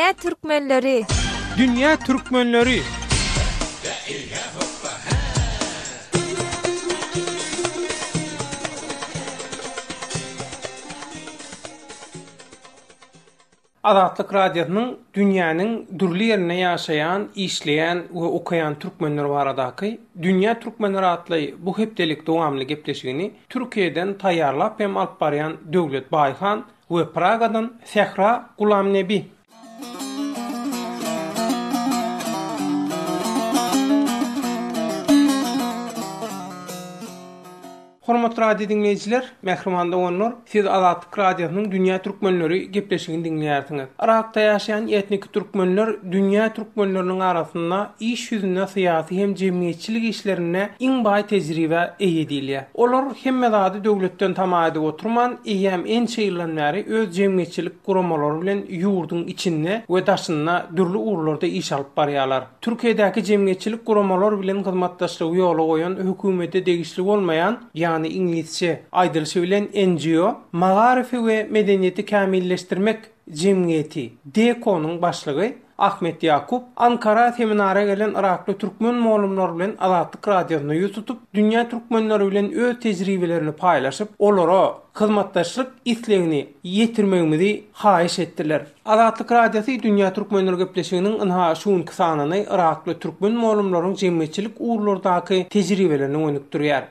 Dünýä türkmenleri! Dünýä türkmenleri! Azatlyk Radiosynyň dünýäniň dürli ýerinde ýaşaýan, işleýän we okaýan türkmenler baradaky Dünýä türkmenleri atly bu hepdelik dowamly gepleşigini Türkiýeden taýýarlap hem alyp barýan Döwlet Baýhan we Pragadan Sähra Gulamnebi. Hormatly radio diňleýjiler, mähriban doganlar, siz Azatlyk Radiosynyň Dünýä türkmenleri gepleşigini diňleýärsiňiz. Yrakda ýaşaýan etniki türkmenler dünýä türkmenleriniň arasynda iş ýüzünde syýasy hem jemgyýetçilik işlerinde iň baý tejribä eýe diýilýär. Olar hemme zady döwletden tama edip oturman, eýýäm ençe ýyldan bäri öz jemgyýetçilik guramalary bilen ýurduň içinde we daşynda dürli ugurlarda iş alyp barýarlar. Türkiýedäki jemgyýetçilik guramalar bilen hyzmatdaşlygy ýola goýan hökümete degişli bolmaýan, ýagny iňlisçe aýdylyşy bilen NGO, Magaryfy we medeniýeti kämilleşdirmek jemgyýeti, DEKO-nyň başlygy Ahmet Ýakup Ankara seminara gelen yrakly türkmen molumlary bilen Azatlyk Radiosyna ýüz tutup, dünýä türkmenleri bilen öz tejribelerini paýlaşyp, olara hyzmatdaşlyk islegini ýetirmegimizi haýyş etdiler. Azatlyk Radiosy Dünýä Türkmenleri gepleşiginiň ynha şu günki sanyny yrakly türkmen molumlaryň jemgyýetçilik ugurlardaky tejribelerine gönükdirýär.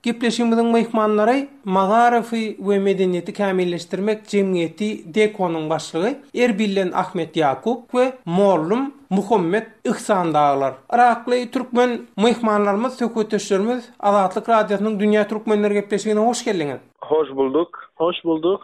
Gepleşigimiziň myhmanlary Magaryfy we medeniýeti kämilleşdirmek jemgyýeti DEKO-nyň başlygy Erbilden Ahmet Ýakup we mollum Muhammet Yhsan dagylar. Yrakly türkmen myhmanlarymyz, söhbetdeşlerimiz Azatlyk Radiosynyň Dünýä Türkmenleri gepleşigine hoş geldiňiz. Hoş bulduk. Hoş bulduk.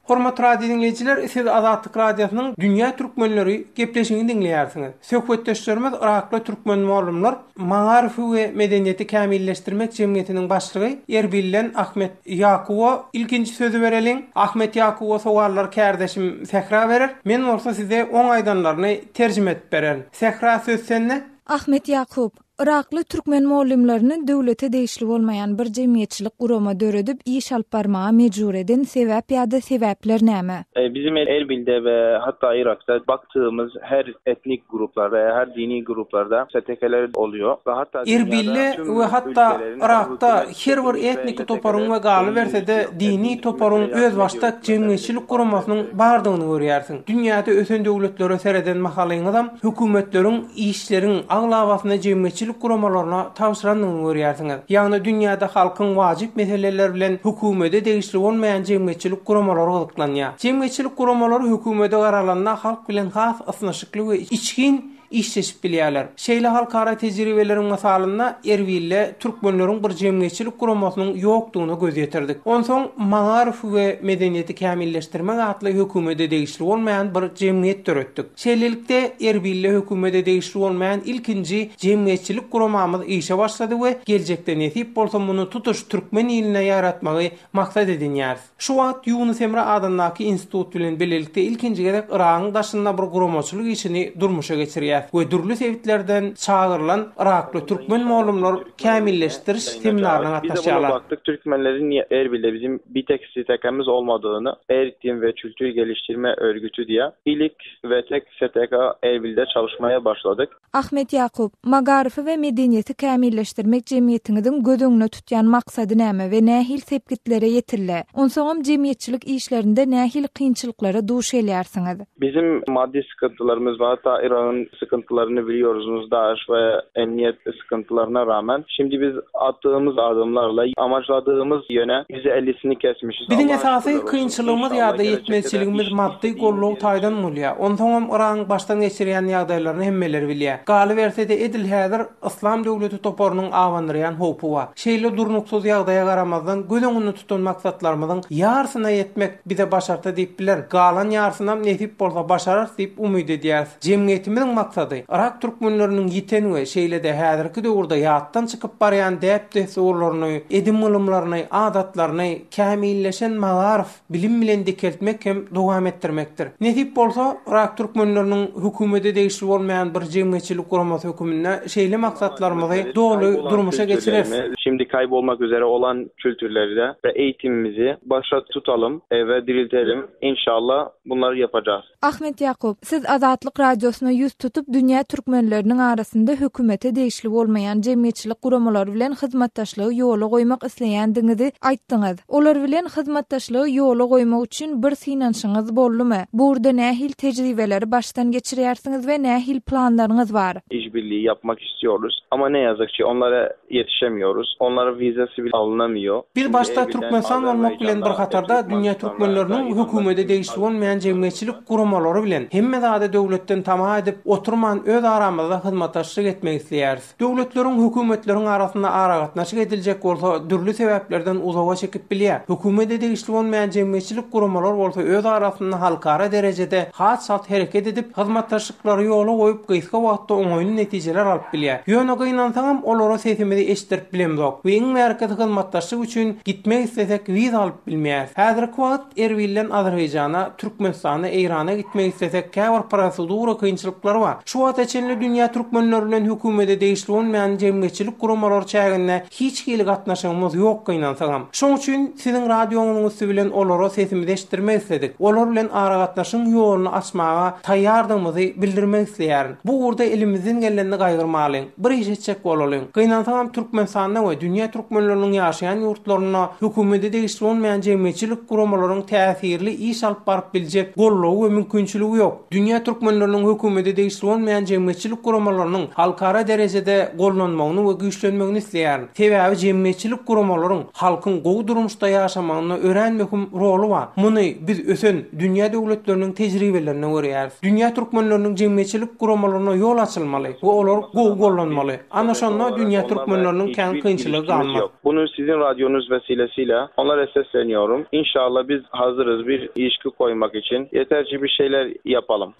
Hormatly radio diňleýjiler, siz Azatlyk Radiosynyň Dünýä Türkmenleri gepleşigini diňleýärsiňiz. Söhbetdeşlerimiz yrakly türkmen mugallymlar, Magaryfy we medeniýeti kämilleşdirmek jemgyýetiniň başlygy Erbilden Ahmet Ýakuba ilkinji sözi bereliň. Ahmet Ýakuba sowallary kärdeşim Sähra berer. Men bolsa size oň aýdanlaryny terjime edip bererin. Sähra söz sende. Ahmet Ýakup, Yrakly türkmen mugallymlaryny döwlete degişli bolmaýan bir jemgyýetçilik gurama döredip iş alyp barmaga mejbur eden sebäp ýa-da sebäpler näme? Bizim Erbilde we hatda Yrakda baktygymyz her etnik gruplar we her dini gruplarda STK-ler bolýar we hatda Erbilde we hatda Yrakda her bir etniki toparyň we galyberse-de dini toparyň özbaşdak jemgyýetçilik guramasynyň bardygyny görýärsiň. Dünýäde ösen döwletlere sereden mahalyňyzam hökümetleriň işleriň aglabasyny jemgyýetçilik guramalaryna tabşyrandygyny görýärsiňiz. Ýagny dünýäde halkyň wajyp meseleleri bilen hökümede degişli bolmaýan jemgyýetçilik guramalary gyzyklanýar. Jemgyýetçilik guramalary hökümede garalanda halk bilen has ysnyşykly we içgin işleşip bilýärler. Şeýle halkara tejribeleriň mysalynda Erbilde türkmenleriň bir jemgyýetçilik guramasynyň ýokdugyna göz ýetirdik. Onsoň Magaryf we medeniýeti kämilleşdirmek atly hökümede degişli bolmaýan bir jemgyýet döretdik. Şeýlelikde, Erbilde hökümede degişli bolmaýan ilkinji jemgyýetçilik guramamyz işe başlady we geljekde nesip bolsa muny tutuş türkmen iline ýaýratmagy maksat edinýäris. Şu wagt Ýunus Emre adyndaky institut bilen bilelikde ilkinji gezek Yragyň daşynda bir guramaçylyk işini durmuşa geçirýäs we dürli sebitlerden çagyrylan yrakly türkmen mugallymlar kämilleşdiriş seminaryna Biz de buna gatnaşýarlar. bakdyk türkmenlerin Erbilde bizim bir tek STK'myz olmadygyny Eğitim ve Kültür Geliştirme Örgütü diye ilik ve tek STK Erbilde çalışmaya başladyk. Ahmet Ýakup, Magaryfy we medeniýeti kämilleşdirmek jemgyýetiňiziň göz öňüne tutýan maksady näme we nähili sepgitlere ýetildi? Onsoňam jemgyýetçilik işlerinde nähili kynçylyklara duş gelýärsiňiz? Bizim maddi sıkıntılarymyz bar, ta Yragyň sıkıntılaryny biliyorsunuz, DAEŞ we emniyet sıkıntılaryna rağmen. Şimdi biz attığımız adımlarla amaçladığımız yöne %50-sini kesmişiz. Biziň Allaha esasy şükürler olsun. kynçylygymyz İnşallah ýa-da gelecekte de ýetmezçiligimiz iş maddy istediğimiz goldaw yere taýdan bolýar. Onsoňam Yragyň başdan geçirýän ýagdaýlaryny hemmeler bilýär. Galyberse-de edil häzir Yslam döwleti toparynyň abandyrýan howpy bar. Şeýle durnuksyz ýagdaýa garamazdan göz öňünde tutan maksatlarymyzyň ýarsyna ýetmek bize başardy diýip bilerin. Galan ýarsynam nesip bolsa başararys diýip umyt edýäris. Jemgyýetimiziň maksady. maksady, yrak türkmenleriniň ýiten we şeýle-de häzirki döwürde ýatdan çykyp barýan däp-dessurlaryny, edim-gylymlaryny, adatlaryny kämilleşen magaryf, bilim bilen dikeltmek hem dowam etdirmekdir. Nesip bolsa, yrak türkmenleriniň hökümete degişli bolmaýan bir jemgyýetçilik guramasy höküminde şeýle maksatlarymyzy doly durmuşa geçireris. Şimdi kaybolmak üzere olan kültürleri ve eğitimimizi başa tutalım ve diriltelim. İnşallah bunları yapacağız. Ahmet Ýakup, siz Azatlyk Radiosyna ýüz tutup, dünýä türkmenleriniň arasynda hökümete degişli bolmaýan jemgyýetçilik guramalary bilen hyzmatdaşlygy ýola goýmak isleýändigiňizi aýtdyňyz. Olar bilen hyzmatdaşlygy ýola goýmak üçin bir synanyşyňyz boldumy? Bu ugurda nähili tejribeleri başdan geçirýärsiňiz we nähili planlaryňyz bar? Işbirliği yapmak istiyoruz. Ama ne yazık ki onlara ýetişemiyoruz. Onlara wizasy bile alynamıyor. Biz başda Türkmenistan bolmak bilen bir hatarda dünýä türkmenleriniň hökümede degişli bolmaýan jemgyýetçilik guramalary bilen hemme zady döwletden tama edip oturman öz aramyzda hyzmatdaşlyk etmek isleýäris. Döwletleriň hökümetleriň arasynda aragatnaşyk ediljek bolsa dürli sebäplerden uzaga çekip bilýär. Hökümede degişli bolmaýan jemgyýetçilik guramalar bolsa öz arasynda halkara derejede has çalt hereket edip hyzmatdaşlyk Lary ýola goýup gysga wagtda oňaýly netijeler alyp bilýär. Ýöne gynansaňam olara sesimizi eşitdirip bilemzok we iň bärkisi hyzmatdaşlyk üçin gitmek islesek wiza alyp bilmeýäris. Häzirki wagt Erbilden Azerbaýjana, Türkmenistana, Eýrana gitmek islesek käbir prosedura kynçylyklary bar. Şu wagta çenli dünýä türkmenleri bilen hökümede degişli bolmaýan jemgyýetçilik guramalary çäginde hiç hili gatnaşygymyz ýok gynansagam. Şoň üçin siziň radioňyzyň üsti bilen olara sesimizi eşitdirmek isledik. Olar bilen aragatnaşygyň ýoluny açmaga taýýardygymyzy bildirmek isleýärin. Bu ugurda elimizden gelenini gaýgyrmalyň. Bir iş etjek bolalyň. Gynansagam Türkmenistanda we dünýä türkmenleriniň ýaşaýan ýurtlarynda hökümete degişli bolmaýan jemgyýetçilik guramalaryň täsirli iş alyp baryp biljek goldawy we mümkinçiligi ýok. Dünýä türkmenleriniň hökümete degişli bolmaýan jemgyýetçilik guramalarynyň halkara derejede goldanmagyny we güýçlenmegini isleýärin. Sebäbi jemgyýetçilik guramalaryň halkyň gowy durmuşda ýaşamagynda örän möhüm roly bar. Muny biz ösen dünýä döwletleriniň tejribelerinde görýäris. Dünýä türkmenleriniň jemgyýetçilik guramalaryna ýol açylmaly we olar gowy goldanmaly. Ana şonda dünýä türkmenleriniň kän kynçylygy galmaz. Bunu sizin radyonuz vesilesiyle onlara sesleniyorum. İnşallah biz hazırız bir ilişki koymak için. Yeter ki bir şeyler yapalım.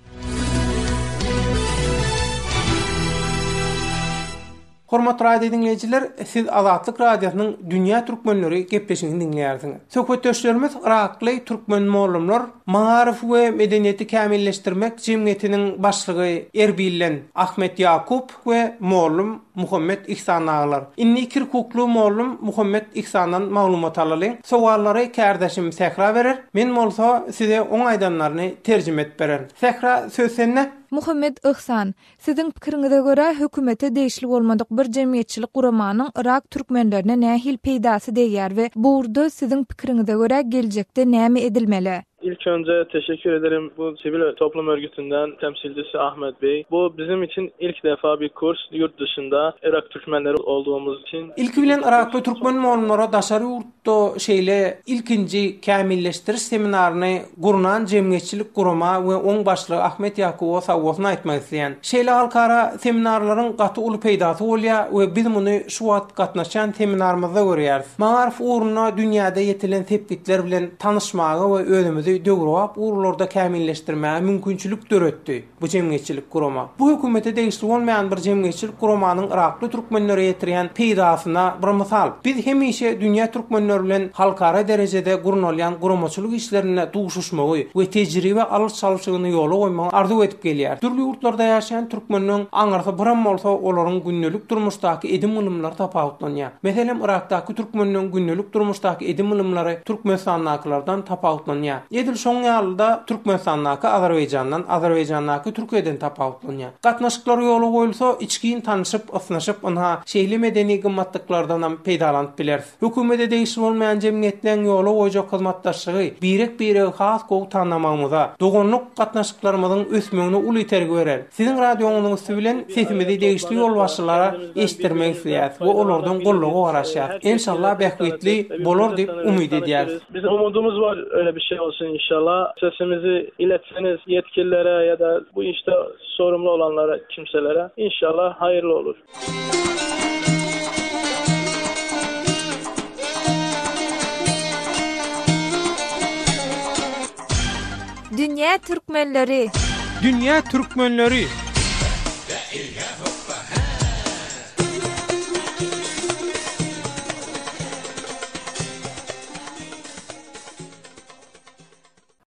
Hormatly radio diňleýjiler, siz Azatlyk Radiosynyň Dünýä Türkmenleri gepleşigini diňleýärsiňiz. Söhbetdeşlerimiz yrakly türkmen mollumlar, Magaryf we medeniýeti kämilleşdirmek jemgyýetiniň başlygy Erbilden Ahmet Ýakup we mollum Muhammet Ihsan agalar. Indi kirkukly mollum Muhammet Ihsandan maglumat alalyň. Sowallary kärdeşim Sähra berer, men bolsa size oň aýdanlaryny terjime edip bererin. Sähra, söz sende. Muhammet Ihsan, Siziň pikiriňize görä, hökümete degişli bolmadyk bir jemgyýetçilik guramanyň yrak türkmenlerine nähili peýdasy degýär we bu ugurda siziň pikiriňize görä geljekde näme edilmeli? İlk önce teşekkür ederim bu sivil toplum örgütünden temsilcisi Ahmet Bey. Bu bizim için ilk defa bir kurs yurt dışında Irak Türkmenleri olduğumuz için. Ilki bilen yrakly türkmen molumlara daşary ýurt Da şeýle ilkinji kämilleşdiriş seminaryny gurnan jemgyýetçilik gurama we oň başlygy Ahmet Ýakuba sagbolsun aýtmak isleýän. Şeýle halkara seminarlaryň gaty uly peýdasy bolýar we biz muny şu wagt gatnaşýan seminarymyzda görýäris. Magaryf ugrunda dünýäde ýetilen sepgitler bilen tanyşmaga we özümizi döwrebap ugurlarda kämilleşdirmäge mümkinçilik döretdi. Bu jemgyýetçilik gurama. Bu hökümete degişli bolmaýan bir jemgyýetçilik guramanyň yrakly türkmenlere ýetirýän peýdasyna bir mysal. Biz hemişe dünýä türkmenleri bilen halkara derejede gurnalýan guramaçylyk işlerinde duşuşmagy we tejribe alyş-çalşygyny ýola goýmagy arzuw edip gelýäris. Dürli ýurtlarda ýaşaýan türkmenleň aňyrsy biram bolsa olaryň gündelik durmuşdaky edim-gylymlary tapawutlanýar. Meselem, Yrakdaky türkmenleň gündelik durmuşdaky edim-gylymlary Türkmenistandakylardan tapawutlanýar. Edil şoň ýaly-da Türkmenistandaky Azerbaýjandan, Azerbaýjandaky Türkiýeden tapawutlanýar. Gatnaşyklar ýola goýulsa, içgin tanyşyp, ysnyşyp, ynha, şeýle medeni gymmatlyklardanam peýdalanyp bileris. Hökümete degişli bolmaýan jemgyýetleň ýola goýjak hyzmatdaşlygy birek-biregi has gowy tanamagymyza, doganlyk gatnaşyklarymyzyň ösmegine uly itergi berer. Siziň radioňyzyň üsti bilen sesimizi degişli ýolbaşçylara eşitdirmek isleýäris we olardan goldawa garaşýarys. Enşalla bähbitli bolar diýip umyt edýäris. Bizim umudumuz bar öyle bir şey olsun inşallah. Sesimizi iletseniz yetkililere ya da bu işte sorumlu olanlara kimselere inşallah hayırlı olur. Dünýä türkmenleri! Dünýä türkmenleri! Eý-hä!